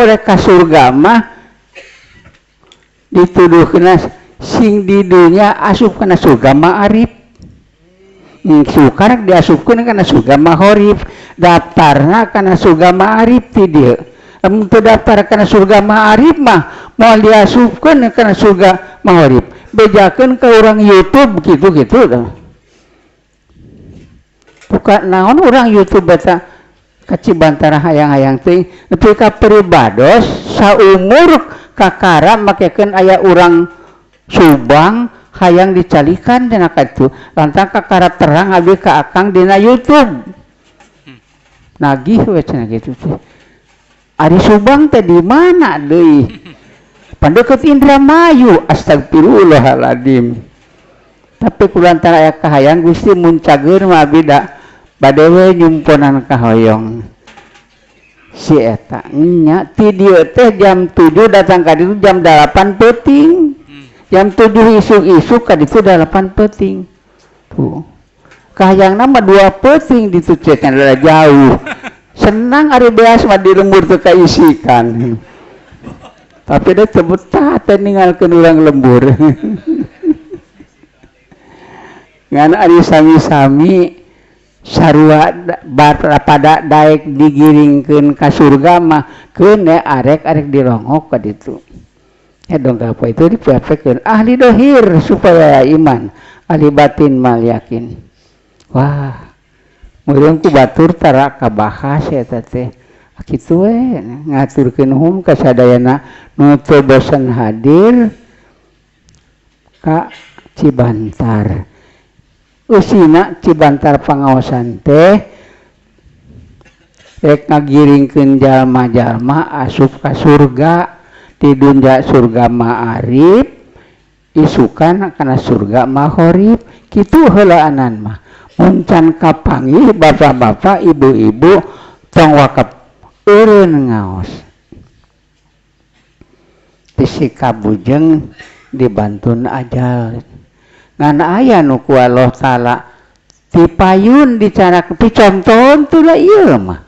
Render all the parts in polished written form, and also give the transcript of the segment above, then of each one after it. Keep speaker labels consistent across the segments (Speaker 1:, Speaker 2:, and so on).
Speaker 1: rek ka surga mah dituduhkeun sing di dunya asup kana surga ma'arif. Sukar diasupkeun kana surga mahorif, daftarna kana surga ma'arif ti dieu. Lamun teu daftar kana surga ma'arif mah moal diasupkeun kana surga mahorif. Bejakeun ka urang YouTube gitu-gitu. Bukan naon urang YouTube eta ka Cibantara hayang-hayang teuing nepi ka pribados saumur kakara makekeun aya urang Subang hayang dicalikan cenah ka itu lantaran kakara terang abdi ka akang dina YouTube nagih we cenah kitu teh. Ari Subang teh di mana deui? Pan deukeut Indramayu, astagfirullahaladzim. Tapi kulantaran aya kahayang Gusti mun cager mah abdi da bade we nyumponan kahoyong. Si eta nya ti dieu teh jam 7 datang ka ditu jam 8 peuting. Jam 7 isuk-isuk ka ditu 8 peuting. Tuh. Kahayangna mah 2 peuting ditu teh kan rada jauh. Senang ari beas mah di lembur teu kaisikan. Tapi da teu betah teh ninggalkeun urang lembur. Ngan ari sami-sami sarua pada daek digiringkeun ka surga mah keun arek-arek dirongok ka ditu. Ya dong apa itu dipiapekeun ahli dohir supaya iman, ahli batin mal yakin. Wah, meureun ku batur tara kabahas eta teh. Kitu we ngaturkeun hum ka sadayana nu teu bosen hadir ka Cibantar. Usina Cibantar pangaosan teh rek ngagiringkeun jalma-jalma asup ka surga. Di dunia surga ma'arif isukan kana surga mahorif kitu heulaanan mah mun can kapanggih bapak-bapak ibu-ibu tong wakep eureun ngaos ti kabujeng dibantun ajal ngan aya nu ku Allah taala dipayun dicara picontohon teu lah ieu mah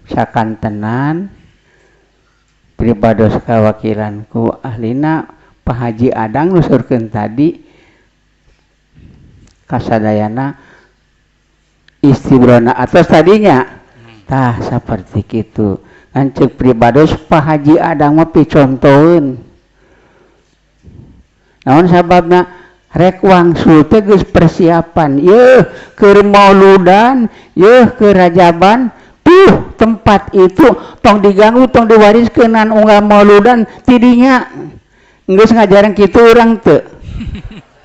Speaker 1: sakantenan pribados kawakilanku ahlina Pak Haji Adang nusurkeun tadi kasadayana istibrona atas tadinya tah saperti kitu ngan ceuk pribados Pak Haji Adang mah picontoheun naon sababna rek wangsul teh geus persiapan yeuh keur mauludan yeuh keur rajaban tuh tempat itu tong diganggu tong diwariskeun nan unggal mauludan tidinya geus ngajaran kitu urang teu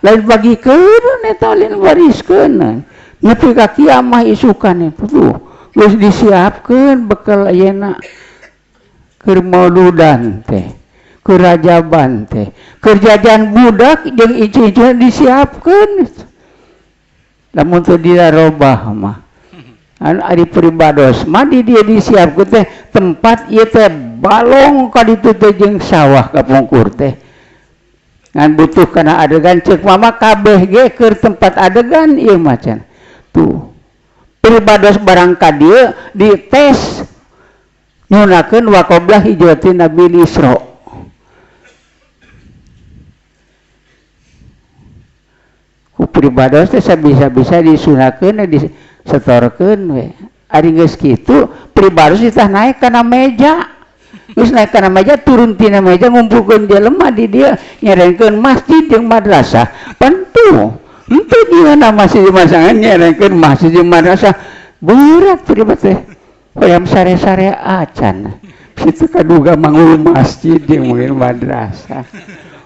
Speaker 1: lain bagikeun eta lain wariskeun nepi ka kiamah isukan itu tuh geus disiapkeun bekal ayeuna keur mauludan teh keur rajaban teh keur jajan budak jeung icu-icu disiapkeun lamun teu dirobah mah anu ari pribados mah di dieu disiapkeun teh tempat ieu teh balong ka ditu teh jeung sawah kapungkur teh ngan butuh kana adegan ceuk mama kabeh ge keur tempat adegan ieu mah cenah tuh pribados barang ka dieu dites nyunakeun waqoblah hijrati Nabi Isra ku pribados teh sabisa-bisa disunakeun disetorkeun we ari geus kitu pribados ditah naik kana meja geus naik kana meja turun tina meja ngumpulkeun jelema di dieu nyerengkeun masjid jeung madrasah pan tuh henteu gimana masjid masangan nyerengkeun masjid jeung madrasah berat pribados teh hoyam sare-sare acan situ kaduga mangul masjid jeung mungkin madrasah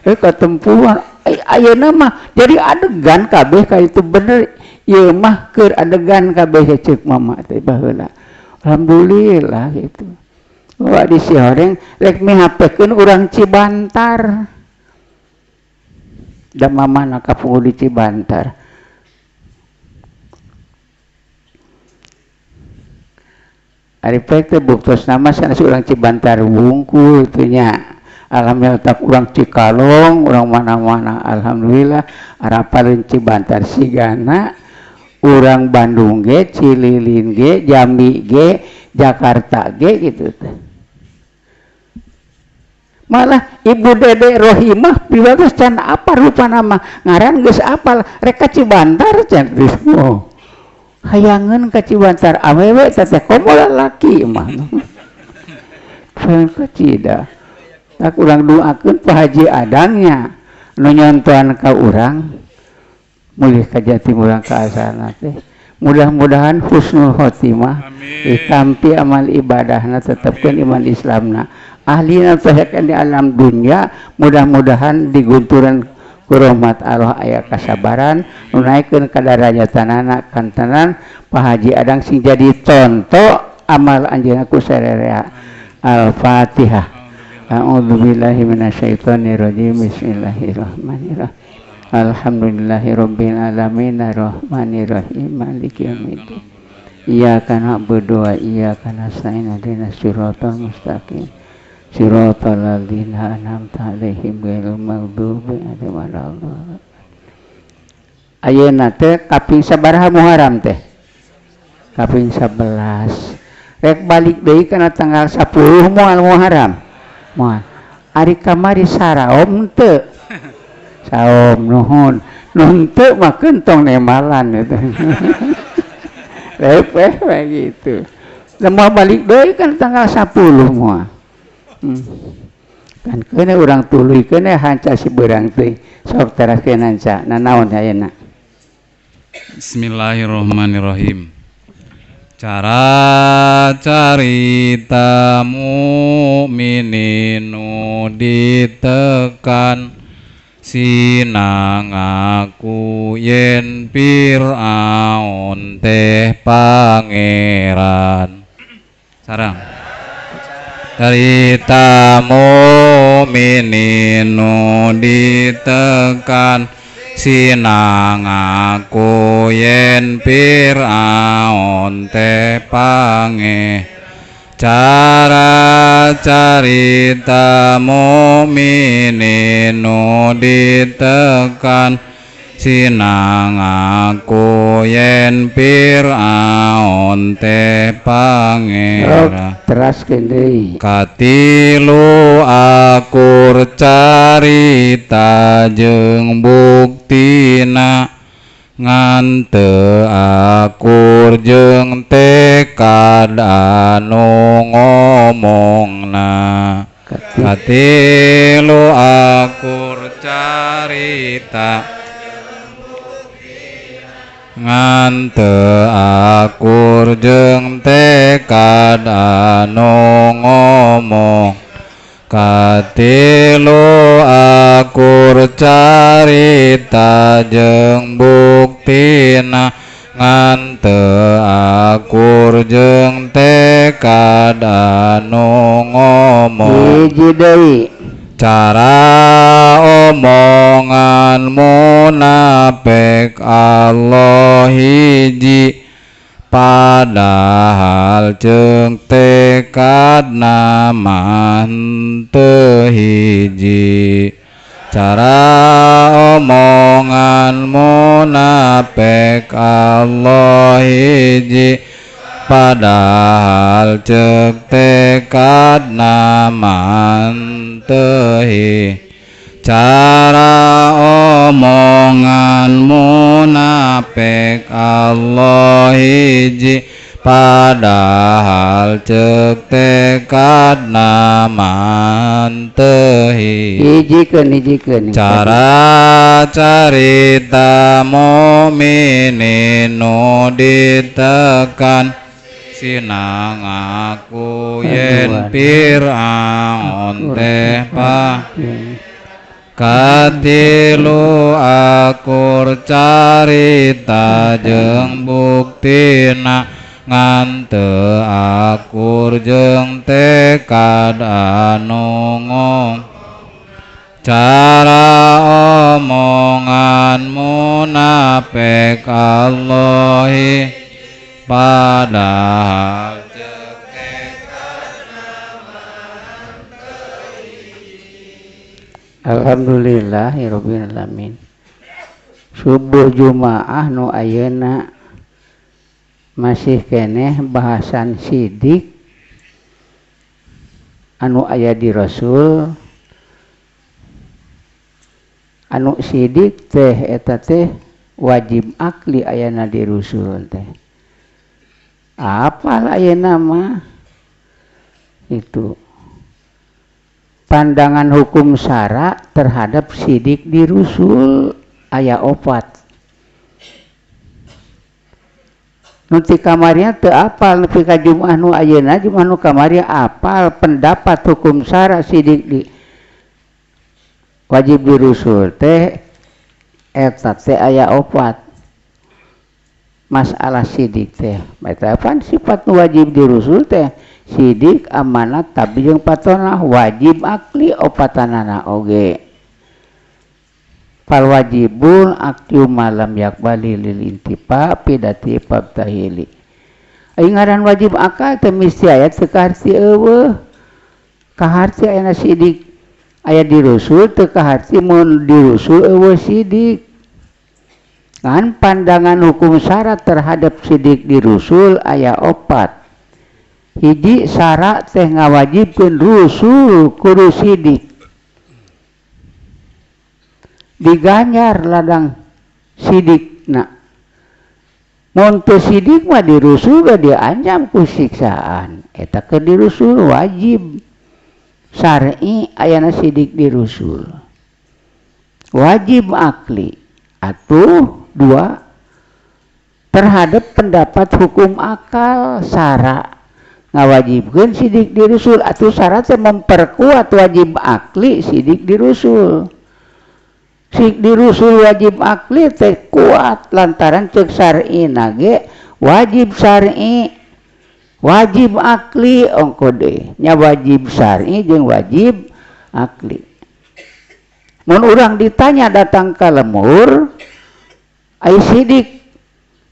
Speaker 1: katempuhan ayeuna mah jadi adegan kabeh ka itu bener ieu mah keur adegan kabeh ceuk mama teh baheula alhamdulillah gitu wah di sihoreng rek mihapekeun urang Cibantar da mamana kapungu di Cibantar ari poe teh buktosna mah sanes urang Cibantar wungkul teh nya. Alhamdulillah tak urang Cikalong, urang mana-mana alhamdulillah arapaleun Cibantar sigana urang Bandung ge, Cililin ge, Jambi ge, Jakarta ge gitu teh. Malah Ibu Dede Rohimah pribadi can apa rupa nama ngaran geus apal rek ka Cibantar can oh. Hayangeun ka Cibantar awewe teh komo lalaki mah. Hayang ka Cida. Tak urang doakeun Pak Haji Adangnya nu nyontohan ka urang mulih ka jati urang ka asalna teh. Mudah-mudahan husnul khotimah ditampi amal ibadahna tetepkeun iman Islamna. Ahlina tahakan di alam dunia mudah-mudahan digunturan ku rahmat Allah aya kasabaran nu naikeun ka darajatanana kantenan Pak Haji Adang sing jadi contoh amal anjeunna ku sarerea. Al-Fatihah. A'udzubillahi minasyaitonirrajim. Bismillahirrahmanirrahim. Alhamdulillahirabbil alamin arrahmanirrahim maliki yaumiddin. Iyyaka na'budu wa iyyaka nasta'in ihdinas siratal mustaqim. Siratal ladzina an'amta 'alaihim ghairil maghdubi 'alaihim waladdallin. Ayeuna teh kaping sabaraha Muharram teh? Kaping 11. Rek balik deui kana tanggal 10 moal Muharram. Moal. Ari kamari saraom teu? Saom nuhun. Nuhun teu mah kentong nemalan eta. Repeh we gitu. Moal balik deui kana tanggal 10 moal. Kan kene urang tuluy kene hanca si beurang teuing sok teraskeun hanca nanaon ayeuna.
Speaker 2: Bismillahirrahmanirrahim. Cara carita mukminin nu ditekan sinang aku yen Fir'aun teh pangeran. Sarang carita mukminin nu ditekan sinang aku yen Fir'aun teh pange. Cara carita mukminin nu ditekan sinang aku yen Fir'aun teh pangeran.
Speaker 1: Teraskeun deui.
Speaker 2: Katilu akur carita jeung buktina ngan teu akur jeung tekad anu ngomongna. Katilu akur carita ngan teu akur jeung tekad anu ngomong. Katilu akur carita jeung buktina ngan teu akur jeung tekad anu ngomong.
Speaker 1: Hiji deui.
Speaker 2: Cara omongan munafik Allah hiji padahal jeung tekadna mah henteu hiji. Cara omongan munafik Allah hiji padahal ceuk tekadna mah henteu hiji. Cara omongan munafik Allah hiji padahal ceuk tekadna mah henteu hiji.
Speaker 1: Hijikeun hijikeun.
Speaker 2: Cara carita mukminin nu ditekan sinang aku yen Fir'aun teh pa. Katilu akur carita jeung buktina ngan teu akur jeung tekad anu ngomong. Cara omongan munafik Allah padahal ceuk tekadna mah henteu hiji.
Speaker 1: Alhamdulillahirabbil alamin. Subuh Jumaah nu ayeuna Masih keneh bahasan sidik anu aya di Rasul. Anu sidik teh eta teh wajib akli ayana di Rasul teh. Apal ayeuna mah itu pandangan hukum syara terhadap sidik di Rasul aya opat. Nu ti kamarnya teu apal nepi ka Jumat nu ayeuna, Jumat nu kamari apal pendapat hukum syara sidik di wajib di Rasul teh eta teh aya opat. Masalah sidik teh eta pan sifat nu wajib di Rasul teh sidik, amanat, tabi jeung patonah, wajib akli opatanana oge. Fal wajibul akyu malam yakbali lil intifa pidati fabtahili. Ai ngaran wajib akal teh mesti aya teu kaharti eueuh. Kaharti ayana sidik aya di Rasul teu kaharti mun di Rasul eueuh sidik. Kan pandangan hukum syarat terhadap sidik di Rasul aya opat. Hiji syarat teh ngawajibkeun Rasul kudu sidik. Diganjar ladang sidikna. Mun teu sidik mah di Rasul ge diancam ku siksaan. Eta keur di Rasul wajib syar'i ayana sidik di Rasul. Wajib akli. Atuh dua terhadap pendapat hukum akal syara ngawajibkeun sidik di Rasul atuh syarat teh memperkuat wajib akli sidik di Rasul. Sidik di Rasul wajib akli teh kuat lantaran cek syar'i nage wajib syar'i wajib akli ongko deui nya wajib syar'i jeung wajib akli. Mun urang ditanya datang ka lemur ai sidik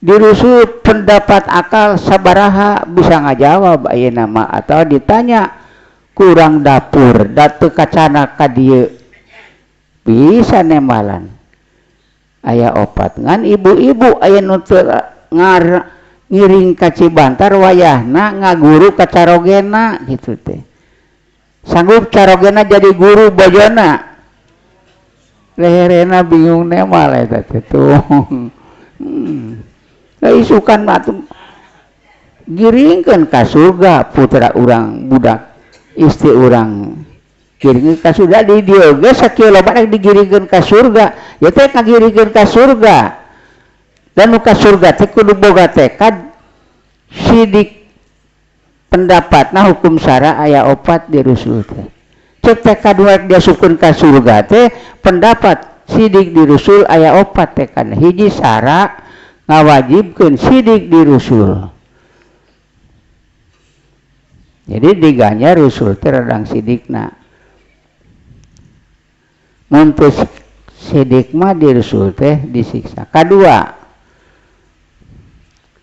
Speaker 1: di Rasul pendapat akal sabaraha bisa ngajawab ayeuna mah, atau ditanya kurang dapur datu kacana ka dieu bisa nembalan. Aya opat ngan ibu-ibu aya nu teu ngiring ka Cibantar wayahna ngaguru ka carogena gitu teh. Sanggup carogena jadi guru bojona leherena bingung nemal eta teh tuh. Lah isukan mah atuh giringkeun ka surga putra urang budak istri urang giringkeun ka surga di dieu ge sakieu loba rek digiringkeun ka surga ya teh kagiringkeun ka surga. Dan nu ka surga teh kudu boga tekad sidik pendapatna hukum syara aya opat di Rasul teh. Cek tekad rek diasupkeun ka surga teh pendapat sidik di Rasul aya opat tekad. Hiji syara ngawajibkeun sidik di Rasul. Jadi diganya Rasul teh radang sidikna. Mun teu sidik mah di Rasul teh disiksa. Kadua,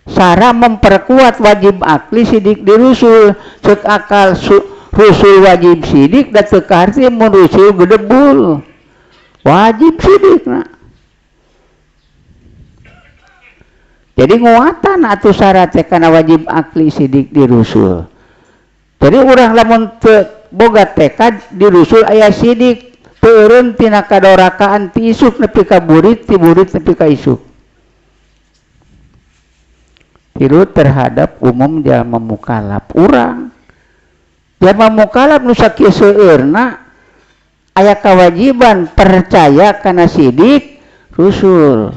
Speaker 1: sara memperkuat wajib akli sidik di Rasul. Cek akal Rasul wajib sidik da teu kaharti mun Rasul gedebul. Wajib sidikna. Jadi nguatan atuh syarat teh kana wajib akli sidik di Rasul. Jadi urang lamun teu boga tekad di Rasul aya sidik teureun tina kadorakaan ti isuk nepi ka burit, ti burit nepi ka isuk. Tilu terhadap umum jalma mukalaf urang. Jalma mukalaf nu sakieu seueurna aya kewajiban percaya kana sidik Rasul.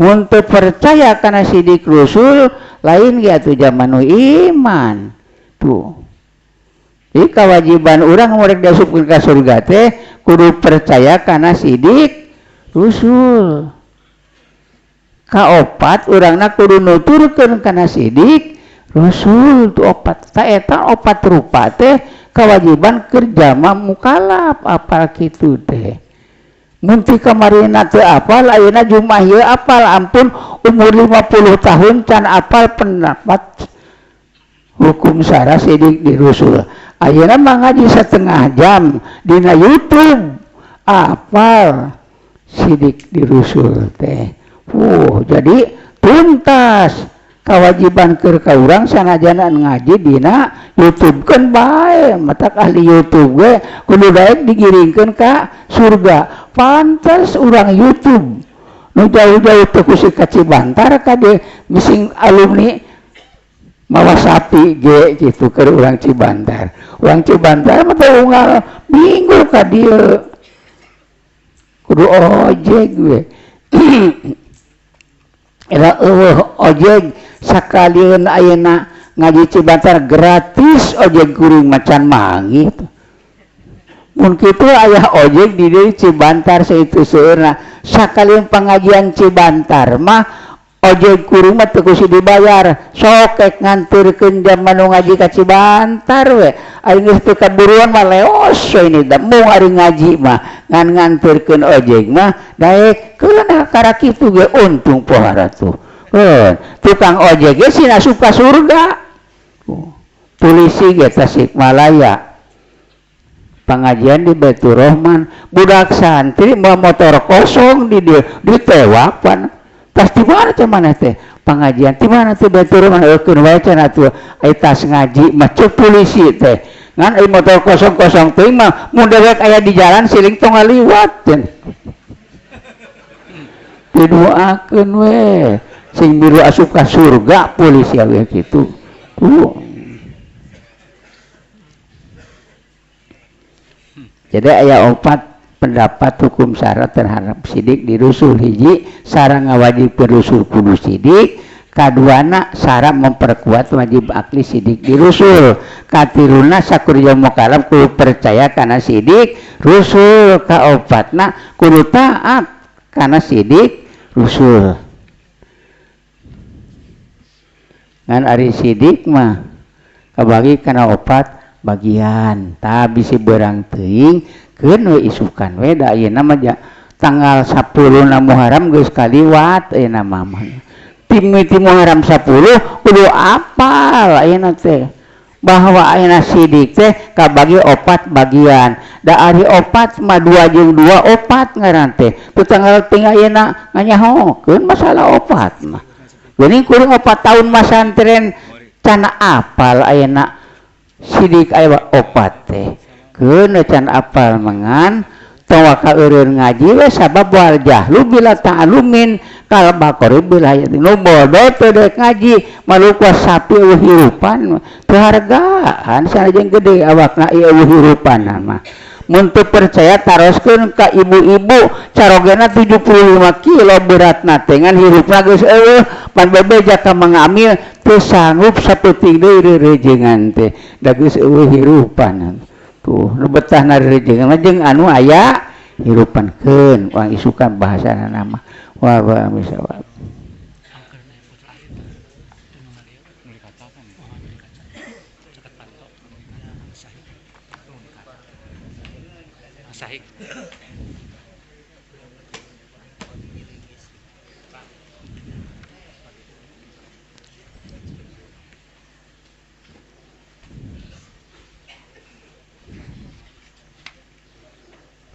Speaker 1: Mun teu percaya kana sidik Rasul lain ge atuh jaman nu iman. Tuh. Jadi kewajiban urang mun rek diasupkeun ka surga teh kudu percaya kana sidik Rasul. Kaopat urangna kudu nuturkeun kana sidik Rasul. Tuh opat. Ta eta opat rupa teh kewajiban kerja mah mukalaf apal kitu teh. Mun ti kamarina teu apal ayeuna Jumat ieu apal, ampun umur 50 tahun can apal pendapat hukum syara sidik di Rasul. Ayeuna mah ngaji setengah jam dina YouTube apal sidik di Rasul teh. Jadi tuntas Kewajiban keur ka urang sanajana ngaji dina YouTube keun bae, matak ahli YouTube ge kudu daek digiringkeun ka surga. Pantes urang YouTube nu jauh-jauh teu kusi ka Cibantar ka dieu mising alumni mawa sapi ge kitu keur urang Cibantar. Urang Cibantar mah teu unggal minggu ka dieu. Kudu ojek we. Era eueuh ojek sakalieun ayeuna ngaji Cibantar gratis ojek kuring macan manggih. Mun kitu aya ojek di dieu Cibantar saitu seueurna. Sakalieun pangajian Cibantar mah ojek kuring mah teu kusi dibayar. Sok ek nganturkeun jam nu ngaji ka Cibantar we. Ari geus teu kaburuan mah leos we ini da mung ari ngaji mah ngan nganturkeun ojek mah daek keun kakara kitu ge untung pohara tuh. Tukang ojek ge sina asup ka surga. Polisi ge Tasikmalaya. Pengajian di Baitur Rahman, budak santri bawa motor kosong di dieu ditewak pan. Tas di mana teh maneh teh? Pengajian di mana teh Baitur Rahman eukeun wae cenah tuh. Ai tas ngaji mah ceuk polisi teh. Ngan ai motor kosong-kosong teuing mah mun dewek aya di jalan siling tong ngaliwat cenah. Didoakeun we sing biru asup ka surga polisi we kitu. Jadi aya opat pendapat hukum syarat terhadap sidik di rusul. Hiji syarat ngawajibkeun rusul kudu sidik, kaduana syarat memperkuat wajib akli sidik di rusul, katiluna sakurya mukalaf kudu percaya kana sidik rusul, kaopatna kudu taat kana sidik rusul. Ngan ari sidik mah kabagi kana opat bagian. Tah bisi beurang teuing keun we isukan we da ayeuna mah tanggal 10 na Muharram geus kaliwat ayeuna mah. Timiti Muharram 10 kudu apal ayeuna teh bahwa ayeuna sidik teh kabagi opat bagian. Da ari opat mah 2 jeung 2 opat ngaran teh. Tu tanggal teuing ayeuna nganyahokeun masalah opat mah. Geuning kuring 4 tahun masantren can apal ayeuna sidik aya opat teh. Keun can apal mengan tong waka eureun ngaji we sabab wal jahlu bila ta'alumin kal baqari bila hayati. Nu bodoh teu deuk ngaji maluku sapi eueuh hirupan teu hargaan sanajan gede awakna ieu eueuh hirupan mah. Mun teu percaya taroskeun ka ibu-ibu carogena 75 kilo beratna teh ngan hirupna geus eueuh pan bebeja ka mengamil teu sanggup sapeting deui reurejengan teh da geus eueuh hirupan. Tuh nu betahna reurejengan mah jeung anu aya hirupan keun urang isukan bahasana mah wa wa misawab.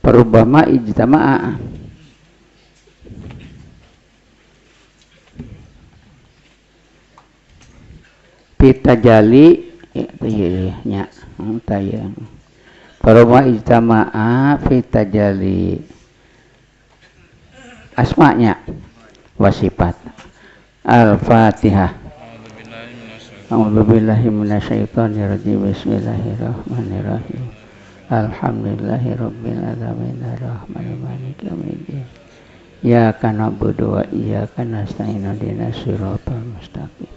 Speaker 1: Perubama ijtama'a fitajali nya taya perubama ijtama'a fitajali asma'nya wasifat. Al-Fatihah. A'udzubillahi minasyaitonirrajim. Bismillahirrahmanirrahim. Alhamdulillahirabbil alamin arrahmanir maliki yaumiddin. Iyyaka na'budu wa iyyaka nasta'in ihdinas siratal mustaqim.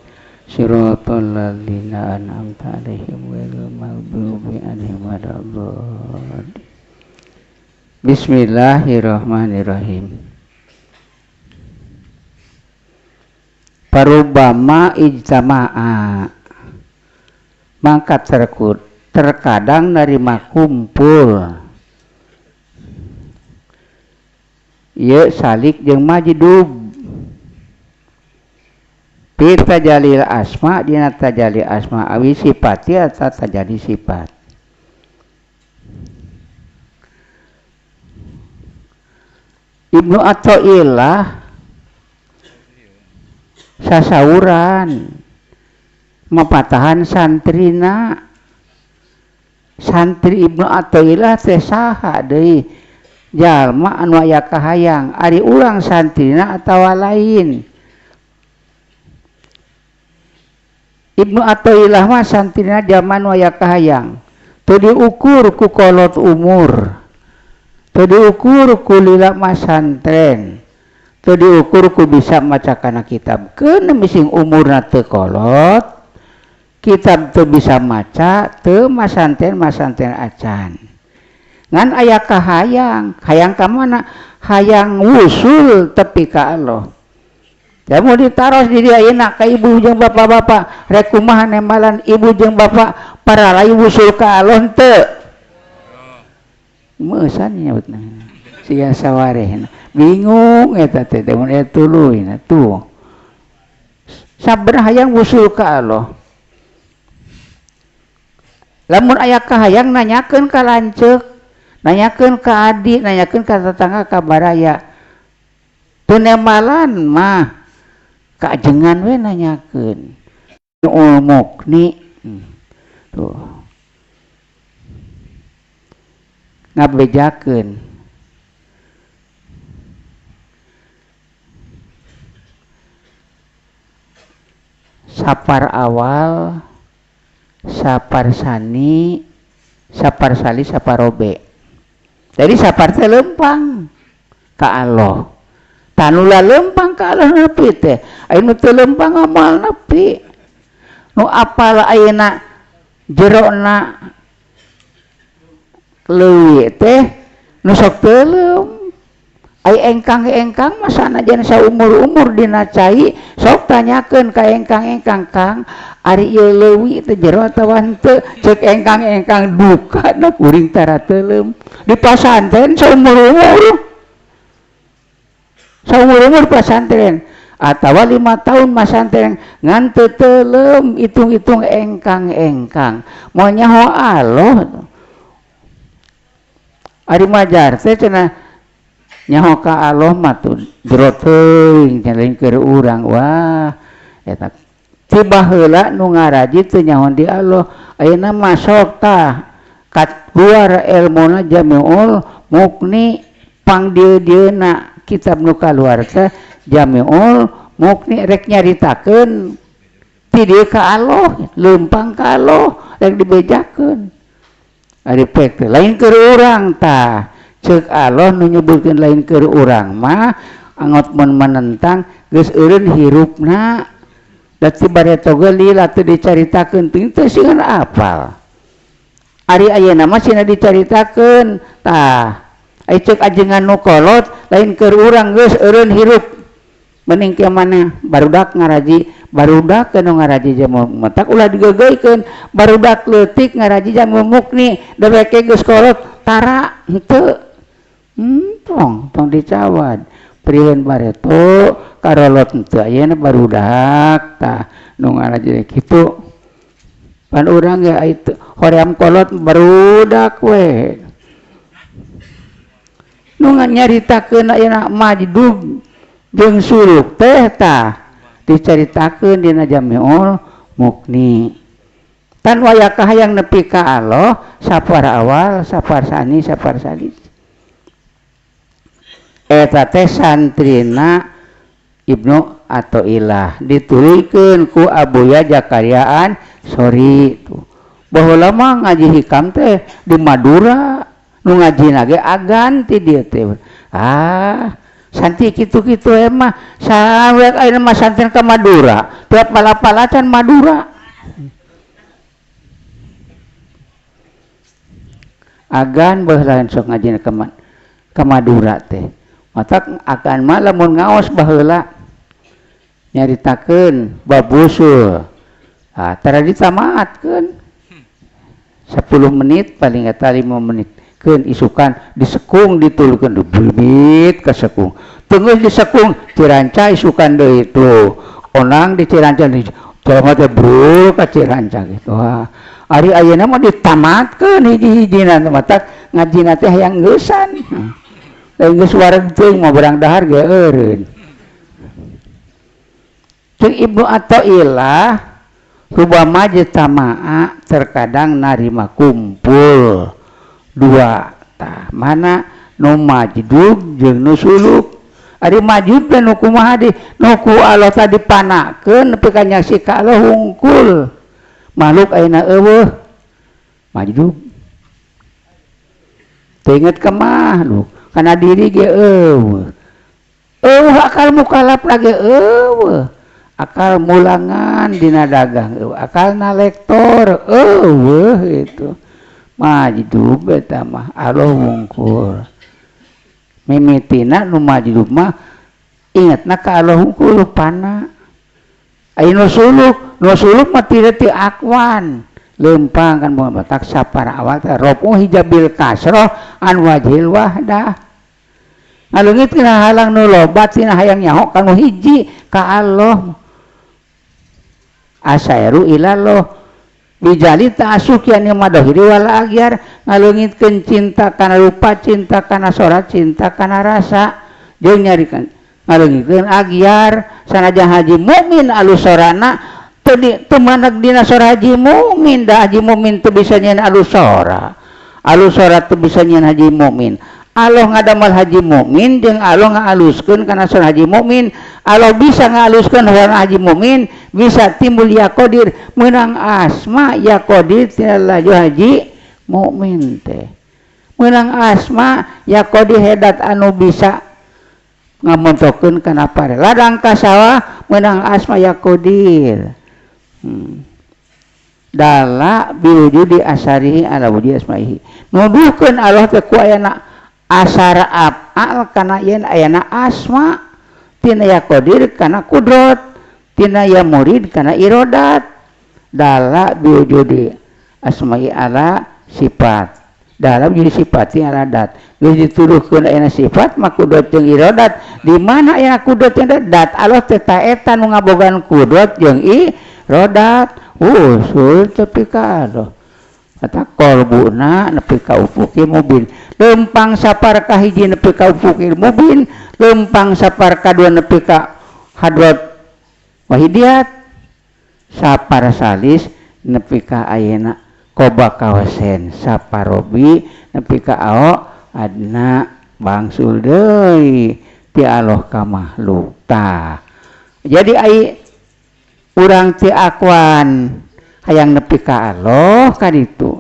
Speaker 1: Siratal ladzina an'amta 'alaihim ghairil maghdubi 'alaihim waladdallin. Bismillahirrahmanirrahim. Parubama ijtama'a, maka terkadang nerima kumpul ieu salik jeung majdub fi tajalil asma dina tajali asma awi sifati atau tajali sifat. Ibnu Athaillah Sasauran mapatahan santrina. Santri Ibnu Athaillah teh saha deui? Jalma anu aya kahayang, ari urang santrina atawa lain. Ibnu Athaillah mah santrina jalma anu aya kahayang. Teu diukur ku kolot umur, teu diukur ku lila masantren, teu diukur ku bisa maca kana kitab. Keun mising umurna teu kolot, kitab teu bisa maca, teu masantren-masantren acan. Ngan aya kahayang, hayang ka mana? Hayang wusul tepi ka Allah. Jamu ditaros di dia enak ka ibu jeung bapak-bapak, rek kumaha nembalan ibu jeung bapak paralai wusul ka Allah henteu. Meusan nyautna. Sia sawarehna. Bingung eta teh mun aya tuluyna tuh. Sabar hayang wusul ka Allah. Lamun aya kahayang nanyakeun ka lanceuk, nanyakeun ka adik, nanyakeun ka tetangga, ka baraya. Teu nembalan mah kaajengan we nanyakeun. Mukni tuh ngabejakeun. Sapar awal, sapar sani, sapar sali, sapar robe. Jadi sapar teh lempang ka Allah. Tanula lempang ka Allah nepi teh. Aya nu teu lempang moal nepi. Nu apal ayeuna jerona leuwi teh nu sok teuleum. Ai engkang-engkang mah sanajan saumur-umur dina cai sok tanyakeun ka engkang-engkang, Kang, ari ieu leuwi teh jero atawa henteu? Ceuk engkang-engkang duka na kuring tara teuleum. Di pasantren saumur-umur. Saumur-umur pasantren atawa 5 tahun masantren ngan teu teuleum hitung-hitung engkang-engkang. Moal nyaho Allah. Ari majar teh cenah nyaho ka Allah mah tuh jero teuing cenah lain keur urang. Wah eta ti baheula nu ngaraji teu nyaho di Allah, ayeuna mah sok tah kaluar elmuna Jamiul Mukni pang dieu-dieuna kitab nu kaluar teh Jamiul Mukni rek nyaritakeun ti dieu ka Allah, leumpang ka Allah rek dibejakeun. Ari pek teh lain keur urang tah. Ceuk Allah nu nyebutkeun lain keur urang mah angot mun menentang geus eureun hirupna. Da ti bareto ge lila teu dicaritakeun teu sieun apal. Ari ayeuna mah sieuna dicaritakeun tah. Ai ceuk ajengan nu kolot lain keur urang geus eureun hirup. Mending ke mana barudak ngaraji, barudak nu ngaraji jamu matak ulah digeugeuikeun, barudak leutik ngaraji jamu mukni deweke geus kolot tara henteu. Tong tong dicawad priheun bareto karolot henteu ayeuna barudak tah nu ngaraji kitu. Pan urang ge itu hoream kolot barudak we. Nu nyaritakeun ayeuna majdub jeung suluk teh tah dicaritakeun dina Jamiul Mukni. Tan waya kahayang nepi ka Allah sapar awal, sapar sani, sapar salis. Eta teh santrina Ibnu Athaillah ditulikeun ku Abuya Zakariaan Sori tuh. Baheula mah ngaji hikam teh di Madura, nu ngajina ge agan ti dieu teh. Ah, santi kitu-kitu mah sawek ayeuna mah santren ka Madura, tiap palapalacan Madura. Agan baheula sok ngajina ka Madura teh. Matak agan mah lamun ngaos baheula nyaritakeun bab usul. Ah, tara ditamatkeun. 10 menit paling eta 5 menit. Keun isukan disekung ditulukeun dibibit ka sekung. Teu geus disekung ciranca isukan deui tuh. Onang di ciranca di jelema teh brul ka ciranca gitu. Wah, ari ayeuna mah ditamatkeun hiji-hijina matak ngajina teh hayang geusan. Lain geus wareg teuing mah barang dahar ge eureun. Ceuk Ibnu Athaillah rubama jtama'a terkadang narima kumpul dua tah mana nu majdub jeung nu suluk. Ari majdub teh nu kumaha di nu ku Allah tadi panakeun nepi ka nyaksi ka Allah hungkul makhluk ayeuna eueuh majdub teu inget ka makhluk kana diri ge eueuh eueuh akal mukalaf lagi eueuh akal mulangan dina dagang eueuh akal nalektor eueuh itu majdub eta mah Allah hungkul mimitina nu majdub mah ingetna ka Allah hungkul pana aya nu suluk mah tidak ti akwan lempang kan bukan batak sapara awal teh rofu hijabil kasroh an wajhil wahdah ngaleungit tina halang nu loba tina hayang nyaho kanu hiji ka Allah asairu ilallah bijali ta'asukian yang madohiri wal agyar ngaleungitkeun cinta kana rupa cinta kana sora cinta kana rasa jeung nyarikan ngaleungitkeun agyar sanajan haji mukmin alus sorana teu maneg dina sora haji mukmin da haji mukmin teu bisa nyeun alus sora alus sora teu bisa nyeun haji mukmin. Allah ngadamel haji mukmin jeung Allah ngaaluskeun kana sora haji mukmin. Allah bisa ngaaluskeun sora haji mukmin bisa timbul ya qadir meunang asma ya qadir tina laju haji mukmin teh meunang asma ya qadir hedat anu bisa ngamontokeun kana pare ladang ka sawah meunang asma ya qadir. Dala biwujudi asarihi ala wujudi asmaihi nuduhkeun Allah teh ku ayana asara af'al kana yen ayana asma tina ya qadir kana kudrat tina ya murid kana irodat dala biwujudi asmai ala sifat dalam jadi sifat ala dat geus dituduhkeun ayana sifat mah kudrat jeung irodat di mana ayana kudrat jeung dat Allah teh ta eta nu ngabogaan kudrat jeung irodat usul tepi ka Allah kata kolbuna nepi ka ufuqil mubin lempang sapar ka hiji nepi ka ufuqil mubin lempang sapar ka dua nepi ka hadrat wahidiyat sapar salis nepi ka ayeuna koba kawasen saparobi nepi ka ao adna bangsul deui ti Allah ka makhluk tah. Jadi ai urang ti akuan hayang nepi ka Allah kan itu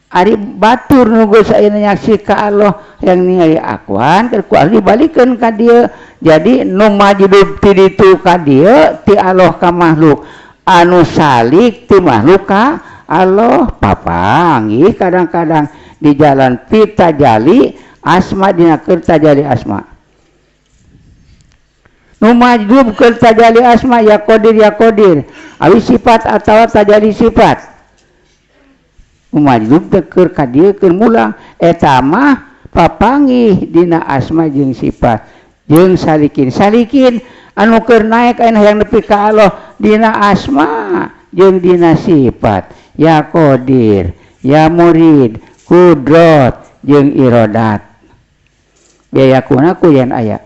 Speaker 1: ari batur nu geus ayeuna nyaksi ka Allah hayang ningali akuan ku Allah dibalikeun ka dieu. Jadi nu majdub ti ditu ka dieu ti Allah ka makhluk anu salik ti makhluk ka Allah papanggih kadang-kadang di jalan pitajali asma dina keur tajali asma nu majdub keur tajali asma ya qadir awi sifat atawa tajali sifat nu majdub teh keur ka dieu keur mulang eta mah papanggih dina asma jeung sifat jeung salikin salikin anu keur naek aya hayang nepi ka Allah dina asma jeung dina sifat ya qadir ya murid kudrat jeung irodat biaya kuna ku yen aya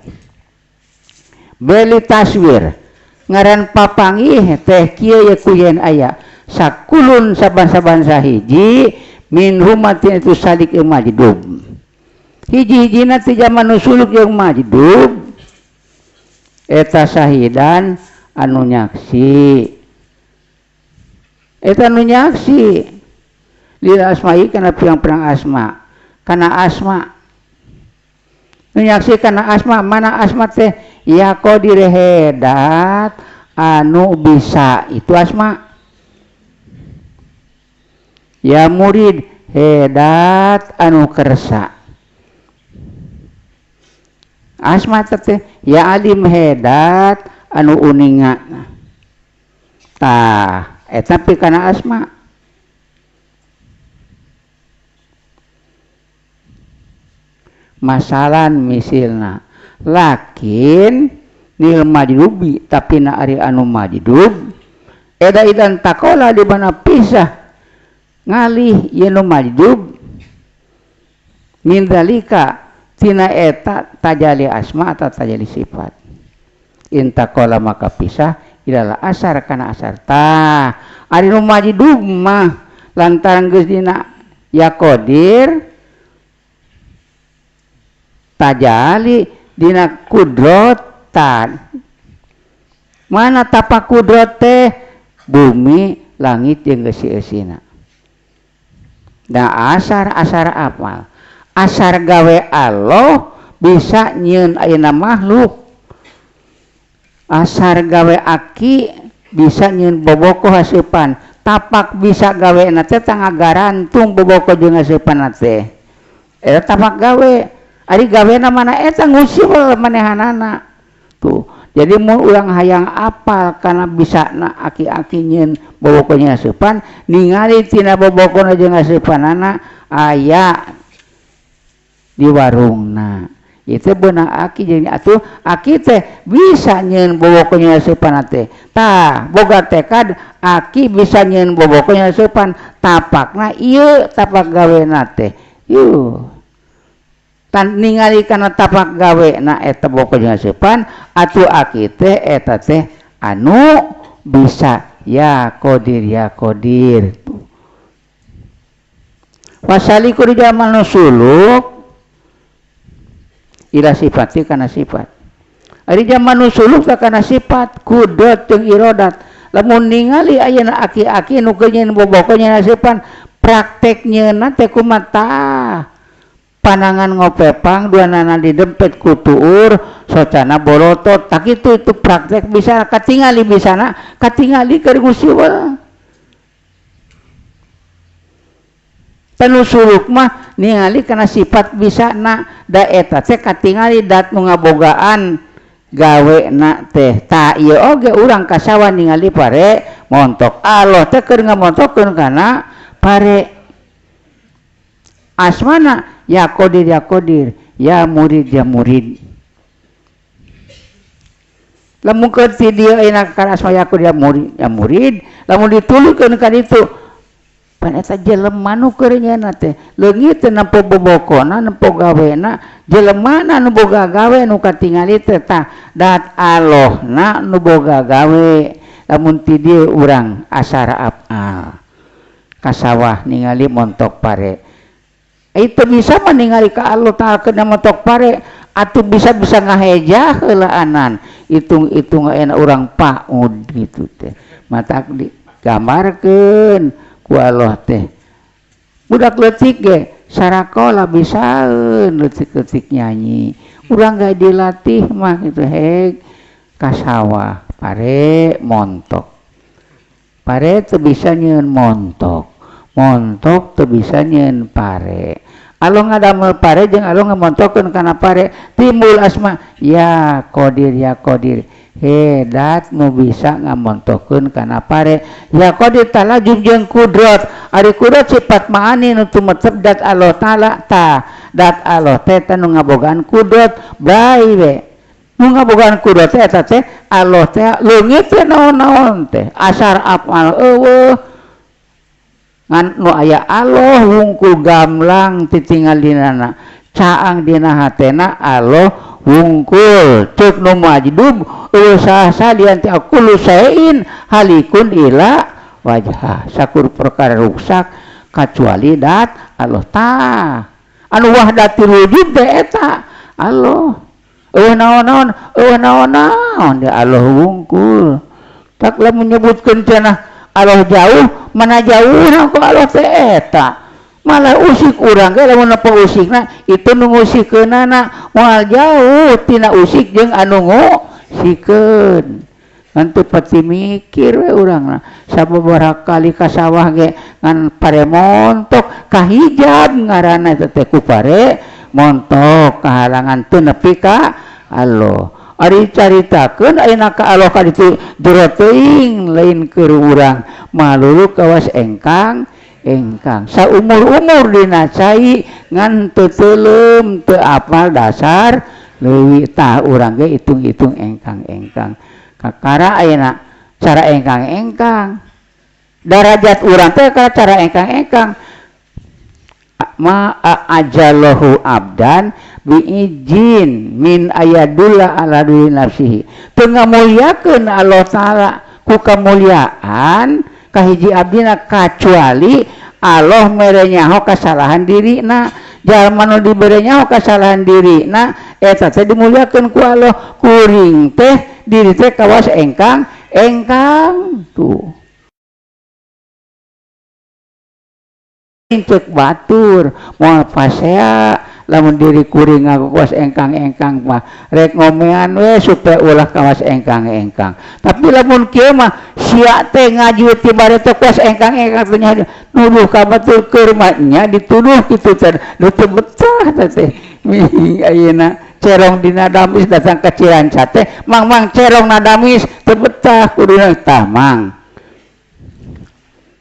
Speaker 1: beli taswir ngaran papanggih teh kieu ye ku yen aya sakulun saban-saban sahiji min humatin itu salik jeung majdub hiji-hijina ti zaman nu suluk jeung majdub eta sahidan anu nyaksi eta nu nyaksi lil asma'i kana pirang-pirang asma kana asma nu nyaksi kana asma mana asma teh ya qadir hedat anu bisa itu asma ya murid hedat anu kersa asma teh ya alim hedat anu uninga tah eta pi kana asma masalan misilna lakin nil majdubi tapi na ari anu majdub eda idan takola di mana pisah ngalih ieu nu majdub min dalika tina eta tajali asma atau tajali sifat intakola maka pisah ilal asar kana asar tah ari nu majdub mah lantaran geus dina ya qadir tajali dina kudrotan mana tapak kudrot teh bumi langit jeung geusi-eusina. Da asar-asar apal asar gawe Allah bisa nyieun ayeuna makhluk asar gawe aki bisa nyieun boboko haseupan tapak bisa gawe na teh ngagarantung boboko jeung haseupan teh eta tapak gawe ari gawena mana eta ngusiwel manehanana tuh. Jadi mun urang hayang apal kana bisa na aki-aki nyieun boboko jeung haseupan ningali tina bobokona jeung haseupanana aya di warungna itu beunang aki jeung atuh aki teh bisa nyieun boboko jeung haseupan teh tah boga tekad aki bisa nyieun boboko jeung haseupan tapakna ieu tapak gawena teh yuh tan ningali kana tapak gawe na eta boko jeung haseupan atuh aki teh eta teh anu bisa ya qadir ya qadir wasaliku di zaman suluk ila sifati kana sifat ari zaman suluk kana sifat kudrat jeung irodat lamun ningali ayeuna aki-aki nu keur nyieun boboko jeung haseupan praktek nyeunna teh kumaha panangan ngopepang dua nana didempet ku tuur socana bolotot tak itu praktek bisa katingali bisana katingali keur ngusiwel tanu suluk mah ningali kana sifat bisa na da eta teh katingali dat nu ngabogaan gawe na teh ta ieu oge urang kasawa ningali pare montok Allah teh keur ngamontokkeun kana pare asmana ya qadir ya qadir ya murid ya murid lamun keur ti dieu ayeuna kana asma ya qadir ya murid ya murid lamun dituluykeun ka ditu pan eta jelema nu keur nyeuna teh leungit teh nempo bobokona nempo gawena jelemana nu boga gawe nu katingali teh tah dat Allahna nu boga gawe lamun ti dieu urang asar afal ka sawah ningali montok pare itu bisa meninggali ka Allah ta'ala kena montok pare atau bisa-bisa ngahejah heulaanan hitung-hitung enak urang paud gitu teh matak digambarkeun ku Allah teh budak leutik ge sarakola bisaeun leutik-leutik nyanyi urang gak dilatih mah gitu heg ka sawah pare montok pare teu bisa nyieun montok montok teu bisa nyieun pare Allah ngadamel pare jeung Allah ngamontokeun kana pare timbul asma ya qadir ya qadir hedat nu bisa ngamontokeun kana pare ya qadir talajum jeung kudrat ari kudrat sifat maani nu tumetep dat Allah taala ta dat Allah teh nu ngabogaan kudrat bae we nu ngabogaan kudrat teh eta teh Allah teh leungit teh naon-naon teh asar afal eueuh ngan nu aya Allah wungkul gamlang titingalinana caang dina hatena Allah wungkul ceuk nu majdub eueuh saha lian ti kullu saein halikun ila wajha sakur perkara ruksak kecuali dat Allah tah anu wahdatul wujud teh eta Allah eueuh naon-naon eueuh naon-naon di Allah wungkul tak lamun nyebutkeun cenah Allah jauh mana jauh ku Allah teh eta malah usik urang ge lamun nepo usikna itu nu ngusikeunana moal jauh tina usik jeung anu ngusikeun ngan teu pati mikir we urangna sababaraha kali ka sawah ge ngan pare montok kahijab ngaranna eta teh ku pare montok kahalangan teu nepi ka Allah ari caritakeun ayeuna ka Allah ka ditu jero teuing lain keur urang malulu kawas engkang engkang saumur-umur dina cai ngan teu teuleum teu apal dasar leuwih tah urang ge hitung-hitung engkang-engkang kakara ayeuna cara engkang-engkang darajat urang teh cara engkang-engkang Ma ajallahu abdan biizin min ayadullah ala diri nafsihi. Teu ngamuliakeun Allah Ta'ala ku kamuliaan ka hiji abdina kacuali Allah mere nyaho kasalahan dirina. Jalma nu dibere nyaho kasalahan dirina eta teh dimuliakeun ku Allah. Kuring teh diri teh kawas engkang engkang tuh. Cek batur moal pasea lamun diri kuring ngaku kawas engkang-engkang mah rek ngomean we supaya ulah kawas engkang-engkang. Tapi lamun kieu mah sia teh ngaji ti bare teh kawas engkang-engkang teh nya nuduh ka batur keur mah nya dituduh kitu teh nu teu betah teh. Ayeuna cerong dina damis datang ka Ciranca teh mang-mang cerong na damis teu betah kuduna tah mang.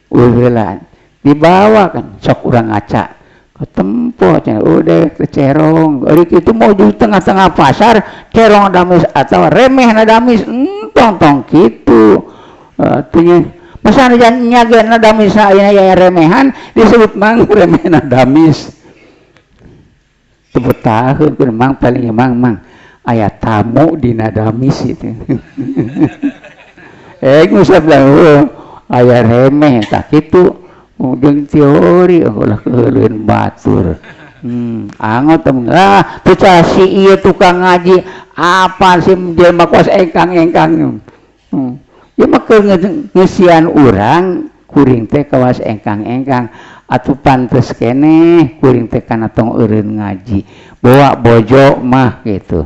Speaker 1: Ulah dibawa kan sok urang ngaca ketempo cenah udah ke cerong eurik itu mau di tengah-tengah pasar cerong damis atau remeh na damis entong tong kitu atuh masa nya ge na damis ayeuna ya remehan disebut mang remeh na damis teu betaheun kudu mang paling mang mang aya tamu dina damis itu ngusap lah aya remeh tah kitu. Jeung teori ulah keuleun batur. Angot lah teu si ieu tukang ngaji apa sih jelema kos engkang-engkang. Ieu mah keur ngeusian urang kuring teh kawas engkang-engkang atuh pantes keneh kuring teh kana tong eureun ngaji. Bawa bojo mah gitu.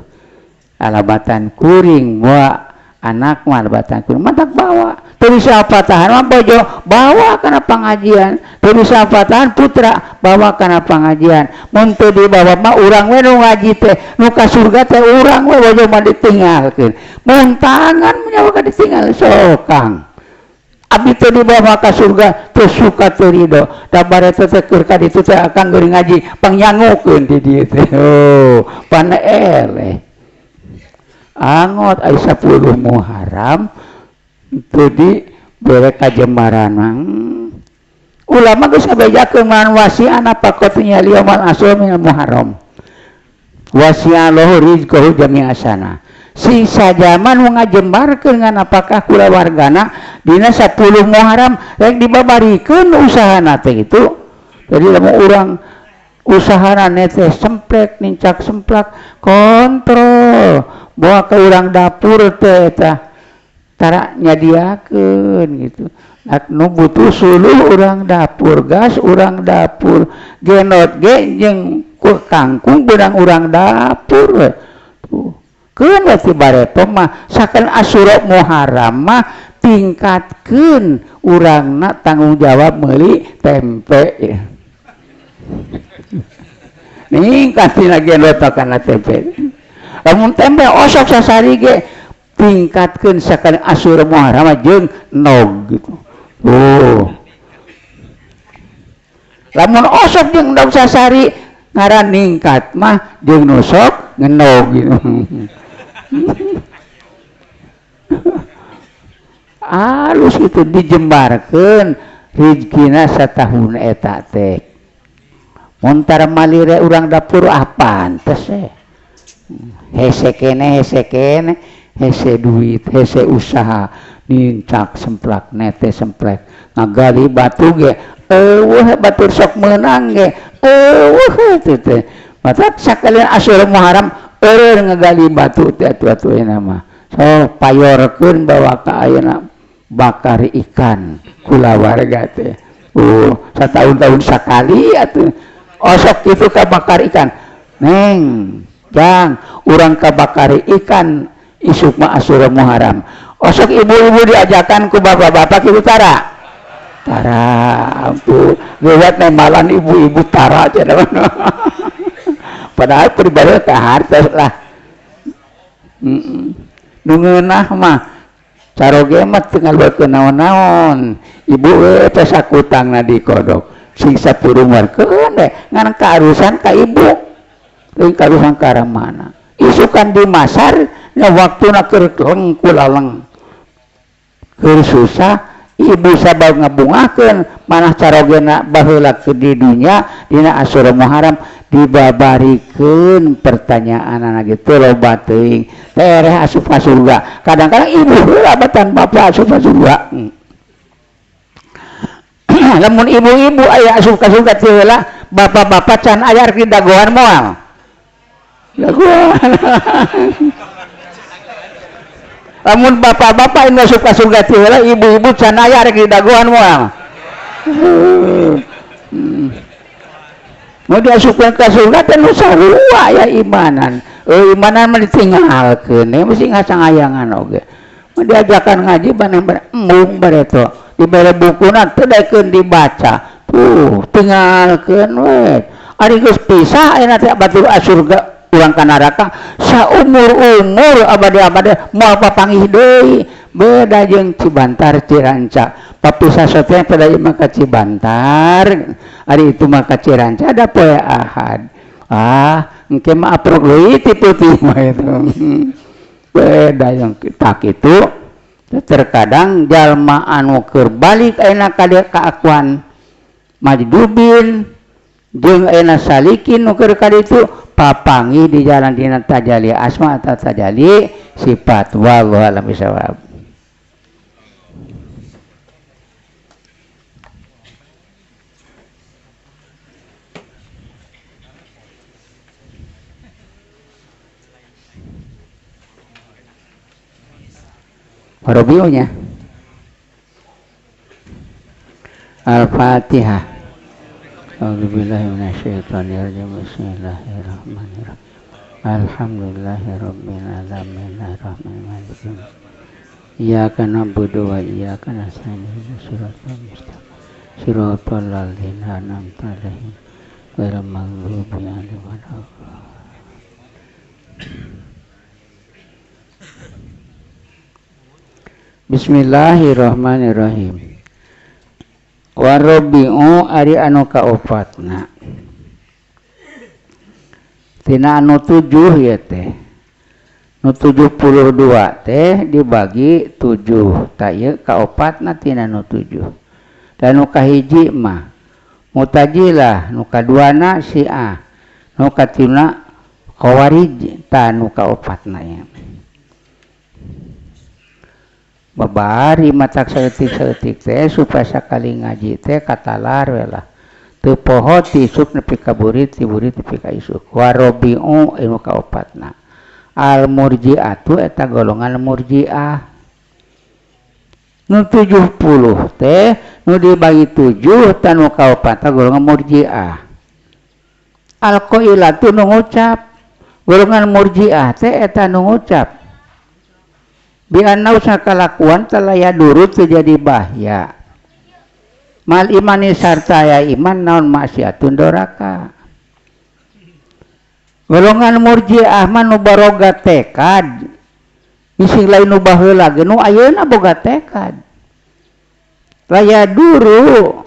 Speaker 1: Alabatan kuring bawa anak mah alabatan kuring matak bawa. Teu bisa patahan mah bojo bawa kana pengajian, teu bisa patahan putra bawa kana pengajian. Mun teu dibawa mah urang we nu ngaji teh nu ka surga teh urang we bojo mah ditinggalkeun. Mun tangan mah ka ditinggal sokang. Abdi teu dibawa ka surga teu suka teu ridho. Da bare teh keur ka ditu teh akang geuring ngaji pangyangukeun di dieu teh. Oh, pana eleh. Angot ai 10 Muharram teu di bere kajembaran. Ulama geus ngabejakeun man wasi'ana faqatnya liyaumil asyur minal Muharram. Wasi'alahu rizqahu jami'asana. Sisa zaman nu ngajembarkeun ngan apakah kulawargana dina 10 Muharram rek dibabarikeun usahana teh kitu. Jadi lamun urang usahana teh semplek nincak semplak kontrol bawa ke urang dapur teh eta tara nyadiakeun gitu. Nu butuh suluh urang dapur, gas urang dapur, genot ge jeung kangkung beunang urang dapur. Tuh. Keun we ti bareto mah sakan Asyura Muharram mah tingkatkeun urangna tanggung jawab meuli tempe. Ningkat tina genot kana tempe. Lamun tempe osok sasari ge tingkatkeun sakali Asyura Muharram jeung nog gitu. Oh. Lamun osok jeung nog sasari ngaran ningkat mah jeung nu sok ngenog gitu. Alus itu dijembarkeun rizkina satahun eta teh. Mun tara malire urang dapur ah pantes eh. Hese keneh hese keneh hese duit hese usaha nincak semplak nete semplek ngagali batu ge eueuh batur sok meunang ge eueuh teh teh matak sakalian Asyura Muharram eureun ngagali batu teh atuh-atuh ayeuna mah so payorkeun bawa ka ayeuna bakar ikan kulawarga teh satahun-tahun sakali atuh osok kitu ka bakar ikan neng jang urang kabakari ikan isuk mah Asyura Muharram osok ibu-ibu diajakan ku bapak-bapak kitu tara tara ampun lewat nemalan ibu-ibu tara cenah padahal pribadi ka hartos lah nu ngeunah mah caroge mah teu ngaluarkeun naon-naon ibu we teh sakutangna dikodok sing sapurungwarkeun we ngan kaarusan ka ibu lain karusan ka mana isukan di masar nya waktuna keur leng kulaleng keur susah Ibu sabab ngabungahkeun manah carogena baheula keur di dunya dina Asyura Muharram dibabarikeun pertanyaanana gitu loba teuing tereh asup ka surga. Kadang-kadang ibu heula batan bapak asup ka surga. Lamun ibu-ibu aya asup ka surga teu heula, bapak-bapak can aya rek didagoan moal. Dagoan. Lamun bapak-bapak ini asup ka surga teu heula, ibu-ibu can aya rek didagoan moal. Mau diasupkeun ka surga teh nu sarua aya imanan. Imanan mah ditinggalkeun, mesti ngasangayangan oge. Mun diajakan ngaji baneh embung bareto. Dibere bukuna teu daekeun dibaca. Tuh, tinggalkeun we. Ari geus pisah ayeuna teh batur surga urang ka neraka saumur-umur abadi-abadi moal papanggih deui. Beda jeung Cibantar Ciranca. Papisah sote pada ieu mah ka Cibantar, ari itu mah ka Ciranca da poe Ahad. Ah, engke mah aprok deui ti putih mah itu. Beda yang tak itu terkadang jalma anu keur balik ayeuna ka dieu kaakuan majdubin jeung ayeuna salikin nu keur ka ditu papanggih di jalan dina tajali asma atau tajali sifat. Wallahu a'lam bishawab. Robiunya Al-Fatihah. A'udzubillahi minasyaitonirrajim. Bismillahirrahmanirrahim. Alhamdulillahirabbil alamin arrahmanir rahim. Iyyaka na'budu wa iyyaka nasta'in. Ihdinas siratal mustaqim. Siratal ladzina an'amta 'alaihim ghairil maghdubi 'alaihim waladdallin. Bismillahirrahmanirrahim. Warabi'u ari anu kaopatna. Tina anu 7 ya teh. Nu 72 teh dibagi 7. Ta ieu kaopatna tina nu 7. Dan nu kahiji mah Mu'tazilah, nu kaduana Syiah, nu katiluna Khawarij, ta nu kaopatna ya. Babari matak saeutik-saeutik teh supaya sakali ngaji teh katalar we lah. Teu poho ti isuk nepi ka burit, ti burit nepi ka isuk. Warabi'u anu kaopatna. Al murji'atu eta golongan murji'ah. Nu 70 teh nu dibagi 7 tah nu kaopatna golongan murji'ah. Al qailatu nu ngucap. Golongan murji'ah teh eta nu ngucap. Bi anna usakalakuan talaya durut terjadi bahaya. Mal imani sarta ya iman naon maksiatun doraka. Golongan murji'ah mah nu baroga tekad. Bisi lain nu baheula ge nu ayeuna boga tekad. Laya duru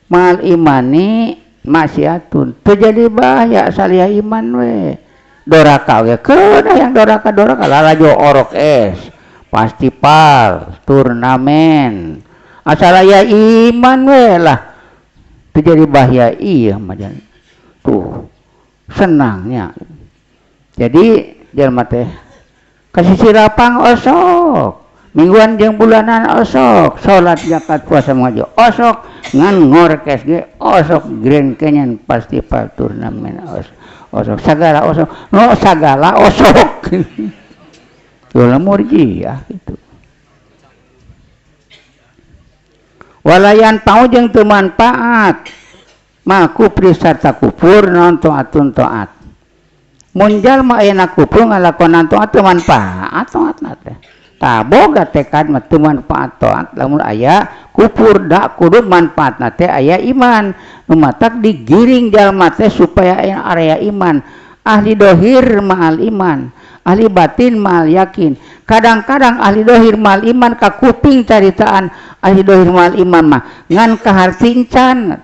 Speaker 1: mal imani maksiatun terjadi bahaya salia iman we. Doraka we keun hayang doraka doraka lalajo orok es. Festival, turnamen, asal aya iman we lah terjadi bahaya iya majan tuh senangnya. Jadi jelema teh kasih lapang osok, mingguan jeung bulanan osok, salat zakat puasa ngaji osok, ngan ngorkes ge osok, Grand Canyon festival turnamen osok, sagala osok, no sagala osok. Golongan murjiah gitu. Walayan pau jeung teu manfaat ma kufri sarta kufur naon taatun taat. Mun jalma ayeuna kufur ngalakonan taat teu manfaat taatna teh. Tah boga tekad mah teu manfaat taat lamun aya kufur da kudu manfaatna teh aya iman. Nu matak digiring jalma teh supaya aya area iman. Ahli dohir ma'al iman, ahli batin ma'al yakin. Kadang-kadang ahli dohir ma'al iman kakuping caritaan ahli dohir ma'al iman mah ngan kahartincan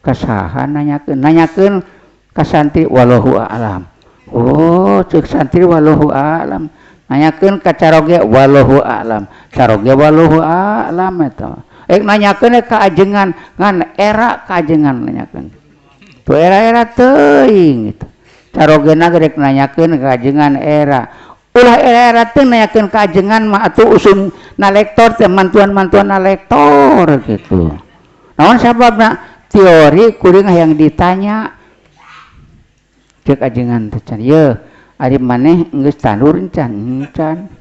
Speaker 1: kasaha nanyakeun nanyakeun ka santri wallahu a'lam. Oh, ceuk santri wallahu a'lam. Nanyakeun ka caroge wallahu a'lam. Caroge wallahu a'lam eta. Rek nanyakeun ka ajengan ngan era ka ajengan nanyakeun. Tuh era-era teuing gitu. Carogena rek nanyakeun ka ajengan era. Ulah era-era teh nanyakeun ka ajengan mah atuh usum nalektor teh mantuan-mantuan nalektor gitu. Naon sababna? Teori kuring hayang ditanya. Cek ajengan teh can yeuh ari maneh geus tandur encan encan.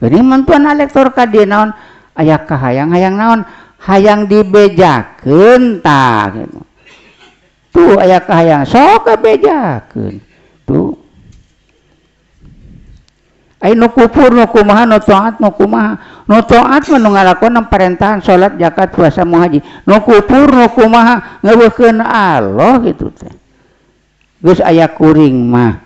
Speaker 1: Geuning mantuan nalektor ka dieu naon? Aya kahayang hayang naon? Hayang dibejakeun tah gitu. Tuh aya kahayang sok kabejakeun. Tuh. Ai nu kufur nu kumaha nu taat nu kumaha? Nu taat mah nu ngalakonan parentahan salat, zakat, puasa, haji. Nu kufur nu kumaha ngeuweuhkeun Allah gitu teh. Geus aya kuring mah.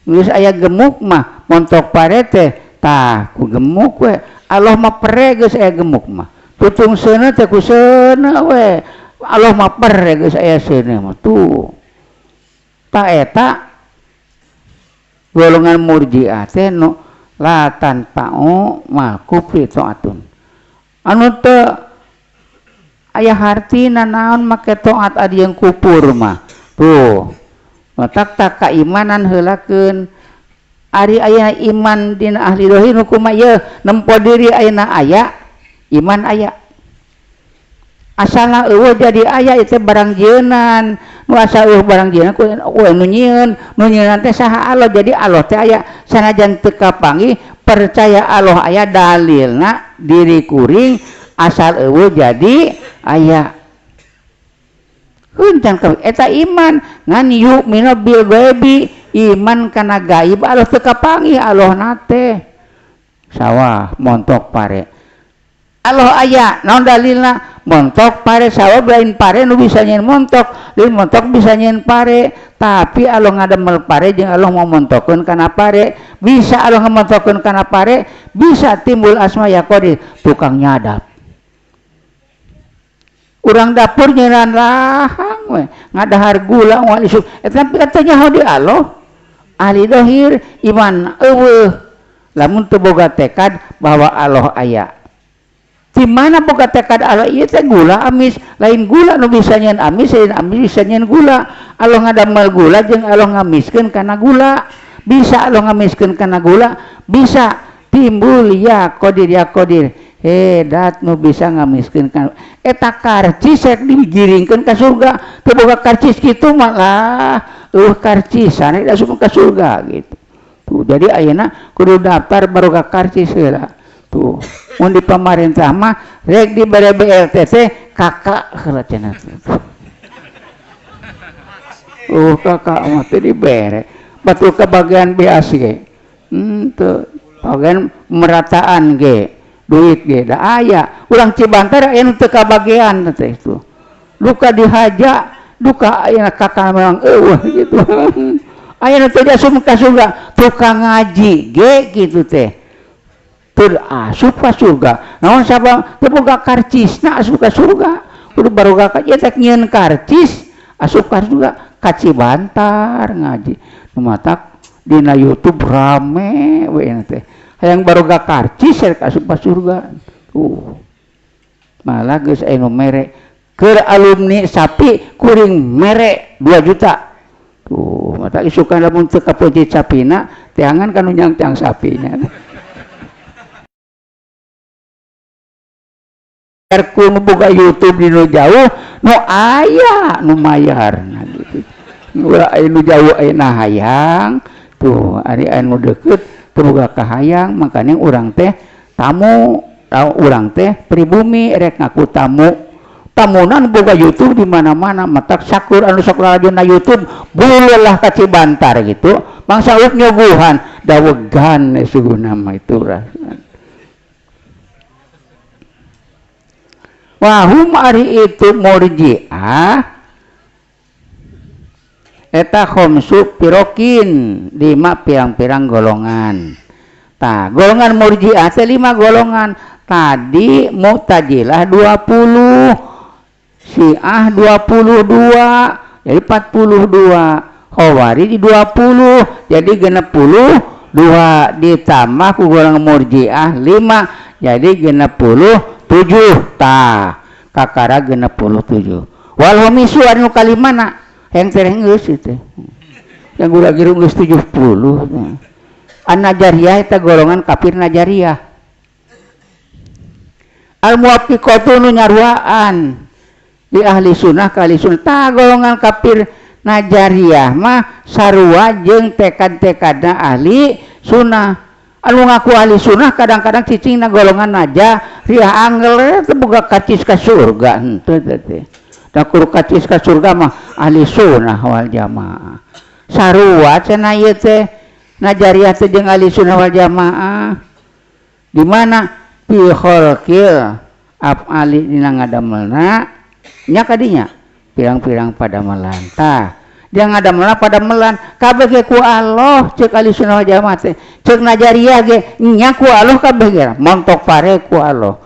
Speaker 1: Geus aya gemuk mah montok pare teh tah ku gemuk we. Allah mah pere geus aya gemuk mah. Tutung seuneu teh ku seuneu we. Allah mah pere geus aya seuneu mah tuh. Ta eta golongan murji'ah teh nu la tanfa'u ma kufri ta'atun. Anu teu aya hartina naon make taat adi yang kufur mah. Tuh. Matak tak kaimanan heulakeun. Ari aya iman dina ahli dohir hukum ieu nempo diri ayeuna aya iman aya asalna eueuh jadi aya ieu teh barang jieunan nu asa eueuh barang jieunan ku nu nyieun nu nyieun teh saha Allah jadi Allah teh aya sanajan teu kapanggih percaya Allah aya dalilna diri kuring asal eueuh jadi aya heuntang eta iman ngan yu'minu bil ghaibi iman kana gaib Allah teu kapanggih Allah na teh sawah montok pare Allah aya naon dalilna montok pare sawah lain pare nu bisa nyeun montok lain montok bisa nyeun pare tapi Allah ngademel pare jeung Allah mau montokkeun kana pare bisa Allah ngamontokkeun kana pare bisa timbul asma ya qadir tukang nyadap urang dapur nyeunan lahang we ngadahar gula moal isuk eta katanya nyaho di Allah ahli dohir iman eueuh lamun teu boga tekad bahwa Allah aya di mana boga tekad Allah ieu teh gula amis lain gula nu bisa nyeun amis lain amis bisa nyeun gula Allah ngadamel gula jeung Allah ngamiskeun kana gula bisa Allah ngamiskeun kana gula bisa timbul ya qadir ya qadir hedat nu bisa ngamiskeun kana eta karcis rek digiringkeun ka surga teu boga karcis kitu mah lah eueuh karcisan rek asup ka surga gitu. Tuh jadi ayeuna kudu daftar baroga karcis heula. Tuh mun di pamarentah mah rek dibere BLT teh kakak heula cenah. Kakak mah teu dibere batur kebagian beas ge. Teu bagian merataan ge duit ge da aya urang Cibantar aya nu teu kabagian teh itu duka dihaja duka aya kakak memang eueuh gitu aya nu teu asup ka surga tukang ngaji ge kitu teh teu asup ka surga naon sabab teu boga karcisna asup ka surga kudu baroga ka ieu teh nyieun karcis asup ka surga ka Cibantar ngaji nu matak dina YouTube rame we teh hayang baroga karcis rek asup ka surga tuh malah geus aya nu mere keur alumni sapi kuring mere 2 juta tuh mata isukan lamun teu kapencit sapina teangan kanu nyangcang sapinya ku nu boga YouTube di nu jauh nu aya nu mayarna gitu ulah aya nu jauh aya hayang tuh ari aya nu deukeut teu boga kahayang makanya urang teh tamu urang teh pribumi rek ngaku tamu tamunan boga YouTube di mana-mana matak sakur anu sok lalajo na YouTube bululah ka Cibantar gitu mangsa uuk nyuguhan dawegan suguhna mah itu rasana wahum ari itu murji'ah eta khomsu pirokin 5 pirang-pirang golongan. Tah golongan murji'ah teh 5 golongan tadi Mu'tazilah 20 Syiah 22 jadi 42 Khawarij 20 jadi 62. ditambah ku golongan Murji'ah 5 jadi 67 tah kakara 67 wal homisu anu kalimana yang tereng geus teh yang gura giru geus 70 an-najariyah eta golongan kafir najariyah al muwaffiqatu nu nyaruaan di ahli sunnah ka ahli sunnah tah golongan kafir najariyah mah sarua jeung tekad-tekadna ahli sunnah anu ngaku ahli sunnah kadang-kadang cicingna golongan najariyah angel teh boga kacis ka surga henteu teh da kudu kacis ka surga mah ahli sunnah wal jamaah sarua cenah ieu teh najariyah teh jeung ahli sunnah wal jamaah di mana fi khalqil af'ali dina ngadamelna nya kadinya pirang-pirang padamelan tah dia ngadamelna padamelan kabeh ge ku Allah ceuk ahli sunnah wal jamaah teh ceuk najariyah ge nya ku Allah kabeh ge montok pare ku Allah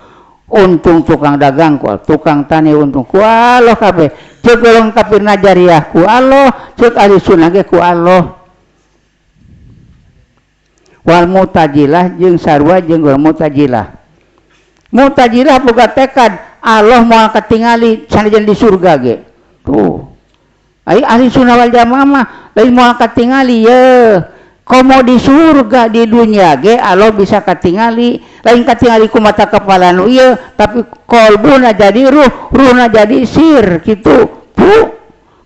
Speaker 1: untung tukang dagang ku Allah tukang tani untung ku Allah kabeh ceuk golongan kafir najariyah ku Allah ceuk ahli sunnah ge ku Allah wal mutajilah jeung sarua jeung golongan mutajilah mutajilah boga tekad Allah moal katingali sanajan di surga ge tuh ai ahli sunnah wal jamaah mah lain moal katingali ye komo di surga di dunia ge Allah bisa katingali lain katingali ku mata kepala nu ieu tapi kolbuna jadi ruh ruhna jadi sir kitu bu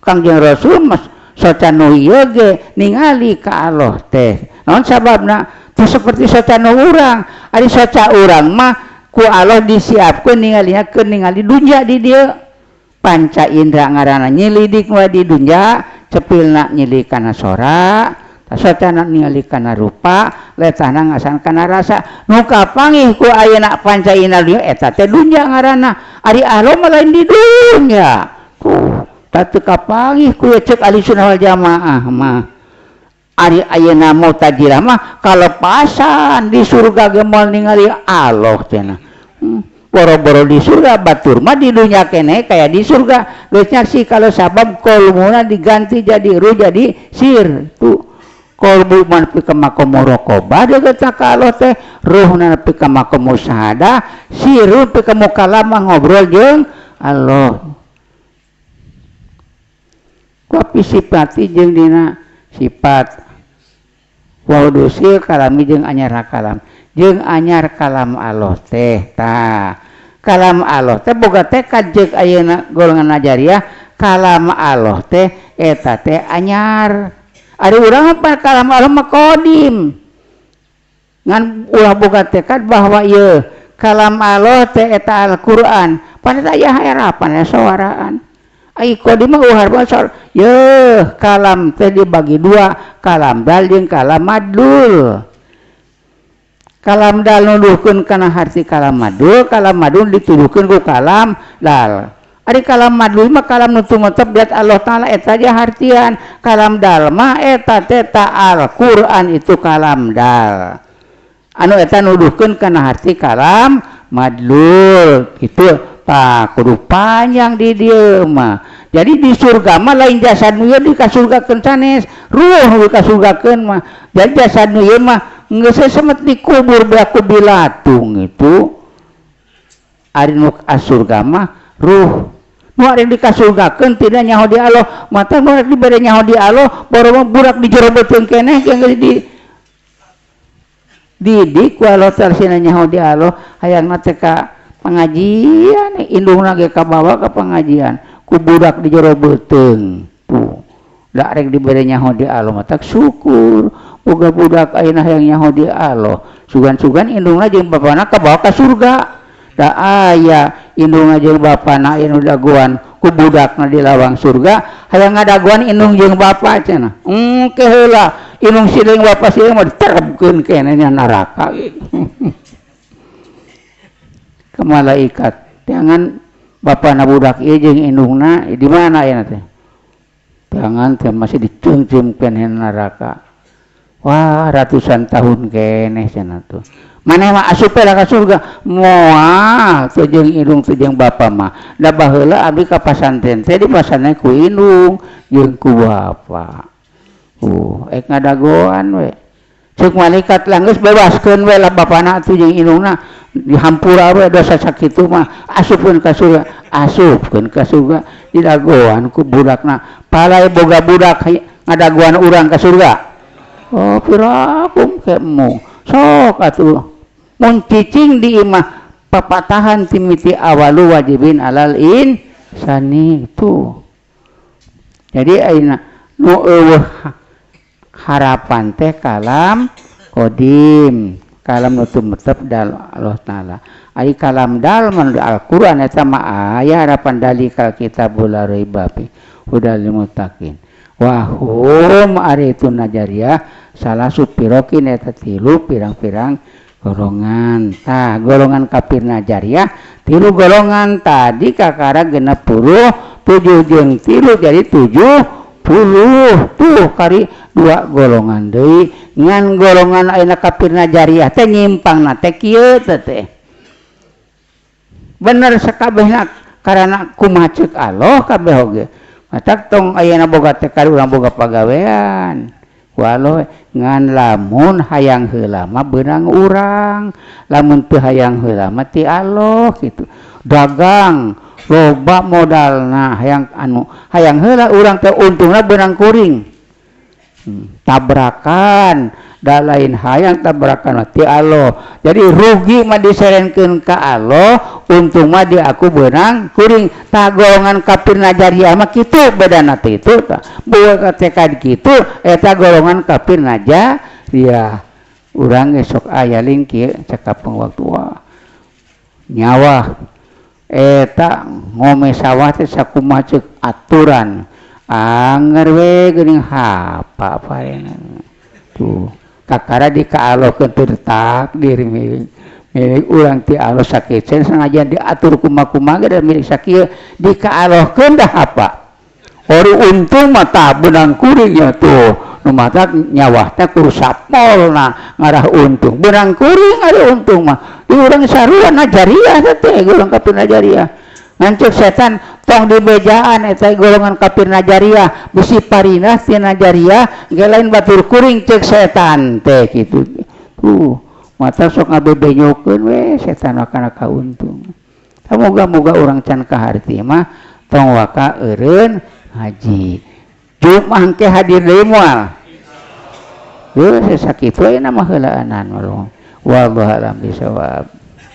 Speaker 1: Kangjeng Rasul mas soca nu ieu ge ningali ka Allah teh naon sababna teu seperti soca nu urang ari soca urang mah ku Allah disiapkeun ningalinya keur ningali dunya di dieu panca indra ngaranna nyelidik we di dunya cepilna nyelidik kana sora socana ningali kana rupa letahna ngasan kana rasa nu kapanggih ku ayeuna panca indra dunya eta teh dunya ngaranna ari Allah mah lain di dunya tuh tah teu kapanggih ku ceuk ahli sunnah wal jamaah mah ari ayeuna mutajilah mah kalepasan di surga ge moal ningali Allah cenah boro-boro di surga batur mah di dunya keneh kaya di surga geus nyaksi kalau sabab kolmuna diganti jadi ruh jadi sir tuh kolbu mah nepi ka makom muraqabah deget ka Allah teh ruhna nepi ka makom musyahadah siru nepi ka mukalamah ngobrol jeung Allah ku sifati jeung dina sifat waudusil kalami jeung anyar kalam jeung anyar kalam Allah teh tah kalam Allah teh boga tekad jeung ayeuna golongan najariyah kalam Allah teh eta teh anyar ari urang mah kalam Allah mah qadim ngan ulah boga tekad bahwa ieu kalam Allah teh eta Al-Qur'an pan eta aya harapan aya sawaraan ai qadim mah uhar basar yeuh kalam teh dibagi dua kalam dal jeung kalam madlul kalam dal nuduhkeun kana harti kalam madul dituduhkeun ku kalam dal ari kalam madlul mah kalam nu tumetep dat Allah taala eta aya hartian kalam dal mah eta teh ta Al-Qur'an itu kalam dal anu eta nuduhkeun kana harti kalam madlul kitu tah kudu panjang di dieu mah jadi di surga mah lain jasad nu ieu dikasurgakeun sanes ruh nu dikasurgakeun mah jadi jasad nu ieu mah geus semet dikubur baku bilatung itu ari nu ka surga mah ruh nu ari dikasurgakeun tidak nyaho di Allah mata nu dibere nyaho di Allah boro burak di jero beuteung keneh geus di didik ku Allah tarsina nyaho di Allah hayangna teh ka pengajian indungna ge kabawa ka pengajian ku budak di jero beuteung tuh da rek dibere nyaho di Allah matak syukur boga budak ayeuna hayang nyaho di Allah sugan-sugan indungna jeung bapana kabawa ka surga da aya indungna jeung bapana anu dagoan ku budakna di lawang surga hayang ngadagoan indung jeung bapa cenah engke heula indung siling bapa siling mah diterebkeun keneh nya neraka ke malaikat jangan bapana budak ieu jeung indungna di mana ayeuna teh jangan teh masih dicungcung keneh neraka wah ratusan tahun keneh cenah tuh maneh mah asup lah ka surga moal teu jeung indung teu jeung bapa mah da baheula abdi ka pasantren teh dipasantren ku indung jeung ku bapa ek ngadagoan we Cek malaikat lah geus bebaskeun we lah bapana atuh jeung indungna dihampura we dosa sakitu mah asupkeun ka surga, asupkeun ka surga didagoan ku budakna. Palai boga budak ngadagoan urang ka surga. Oh pirakum kemu sok atuh mun cicing di imah papatahan timiti awalu wajibin alal insani tuh. Jadi ayeuna nu eueuh harapan teh kalam qadim, kalam nu tumetep dal Allah Taala. Ari kalam dal mun Al-Qur'an eta mah aya harapan dalikal kitabul la raiba fi hudal lil muttaqin. Wa hum ari itu najariyah salah supirokin eta tilu pirang-pirang golongan. Tah golongan kafir najariyah tilu golongan tadi kakara 67 jeung 3 jadi 70 tuh kari dua golongan deui. Ngan golongan ayeuna kafir najariyah teh nyimpangna teh kieu teh bener sakabehna karana kumaha ceuk Allah kabeh oge. Matak tong ayeuna boga teh kari urang boga pagawean walau ngan lamun hayang heula mah beunang urang, lamun teu hayang heula mah ti Allah kitu. Dagang loba modalna hayang anu hayang heula urang teh untungna beunang kuring. Tabrakan da lain hayang tabrakan mah ti Allah. Jadi rugi mah diserenkeun ka Allah, untung mah di aku beunang kuring. Tah golongan kafir najariyah mah kitu bedana teh itu tah. Boga tekad kitu eta golongan kafir najariyah. Urang ge sok aya lingkir cekap waktu wah. Nyawa eta ngome sawah teh sakumaha ceuk aturan. Anger we geuning hapa parengan. Tuh kakara dikaalokeun teu takdir milik urang ti Allah sakieu sanajan diatur kumaha-kumaha ge da milik sakieu dikaalohkeun dah apa. Ori untung mah tah beunang kuring nya tuh nu matak nyawah teh kudu sapolna ngarah untung beunang kuring ari untung mah di urang sarua najariyah teh golongan kafir najariyah. Ngan ceuk setan tong dibejaan eta golongan kafir najariyah bisi parinah ti najariyah ge lain batur kuring ceuk setan teh kitu. Tuh mata sok ngabebenyokeun we setan kana kauntung. Moga-moga urang can kaharti mah tong waka eureun haji. Jumat engke hadir deui moal. Heuh sakitu ayeuna mah heulaanan wallahu a'lam bishawab.